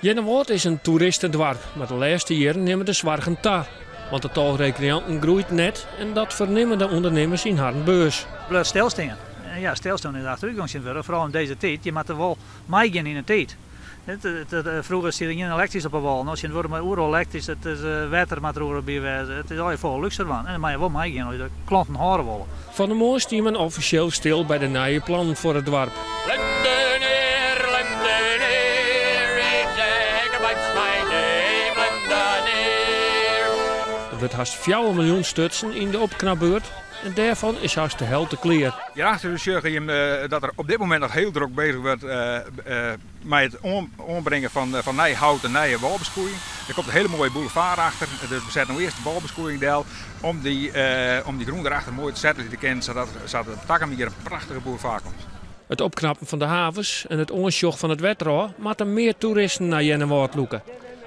Earnewâld is in toeristendoarp, mar de lêste jierren nimme de soargen ta. Want it tal rekreanten groeit net en dat fernimme de ûndernimmers yn harren beurs. Bliuwt stilstean. Ja, stilstean is achterútgong tsjintwurdich, foaral yn dizze tiid. Je moatte wol meigean yn de tiid. Froeger stie der gjin elektrysk op 'e wâl, no tsjintwurdich mei oeral elektrysk, it is wetter moat der oeral by wêze. It is allegear folle lúkser wurden en dan moatte je wol meigean as je de klanten hâlde wolle. Fan 'e moarn stie men offisjeel stil by de nije plannen foar it doarp. Der wurdt hast fjouwer miljoen stutsen yn de opknapbeurt en dêrfan is hast de helte klear. Hierachter sjogge jim dat der op dit momint noch hiel drok bezich wurdt mei it oanbringen fan nij hout en nije wâlbeskoeiïng. Der komt in hiele moaie boulevard achter, dus we sette no earst de wâlbeskoeiïng del om dy om dy grûn derachter moai te settelje te kinnen, sadat der takom jier in prachtige boulevard komt. It opknappen fan de havens en it oansjoch fan it wetter ôf moatte mear toeristen nei Earnewâld lûke.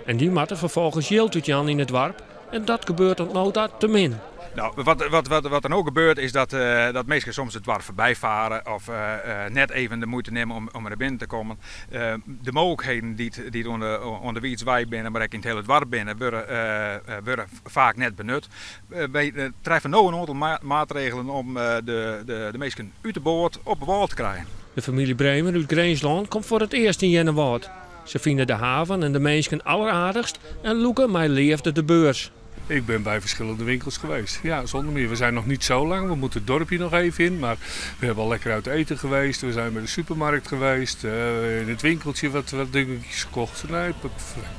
En dy moatte ferfolgens jild útjaan yn it doarp en dat gebeurt oant no ta te min. Nou, wat, wat, wat, wat der no gebeurt is dat, uh, dat minsken soms it doarp foarby farre of uh, net even de muoite nimme om, om nei binnen te kommen. Uh, de mooglikheden dy't, dy't oan de, oan de Wiidswei binne, mar ek yn it hiele doarp binne, wurde, wurde faak net benut. Wy treffe no in oantal maatregelen om de, de, de minsken út de boat op de wâl te krijen. De famylje Bremer út Grinslân komt foar it earst yn Earnewâld. Se fine de haven en de minsken alleraardichst en lûke mei leafde de beurs. Ik ben bij verschillende winkels geweest. Ja, zonder meer. We zijn nog niet zo lang. We moeten het dorpje nog even in. Maar we hebben al lekker uit eten geweest. We zijn bij de supermarkt geweest. In het winkeltje wat, wat dingetjes gekocht. Nee,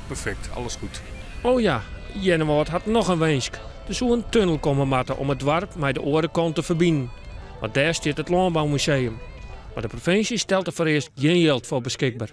perfect. Alles goed. Oh ja, Earnewâld hat noch in winsk. Der soe in tunnel komme moatte om it doarp mei de oare kant te ferbinen. Want dêr stiet it Lânboumuseum. Mar de provinsje stelt der foarearst gjin jild foar beskikber.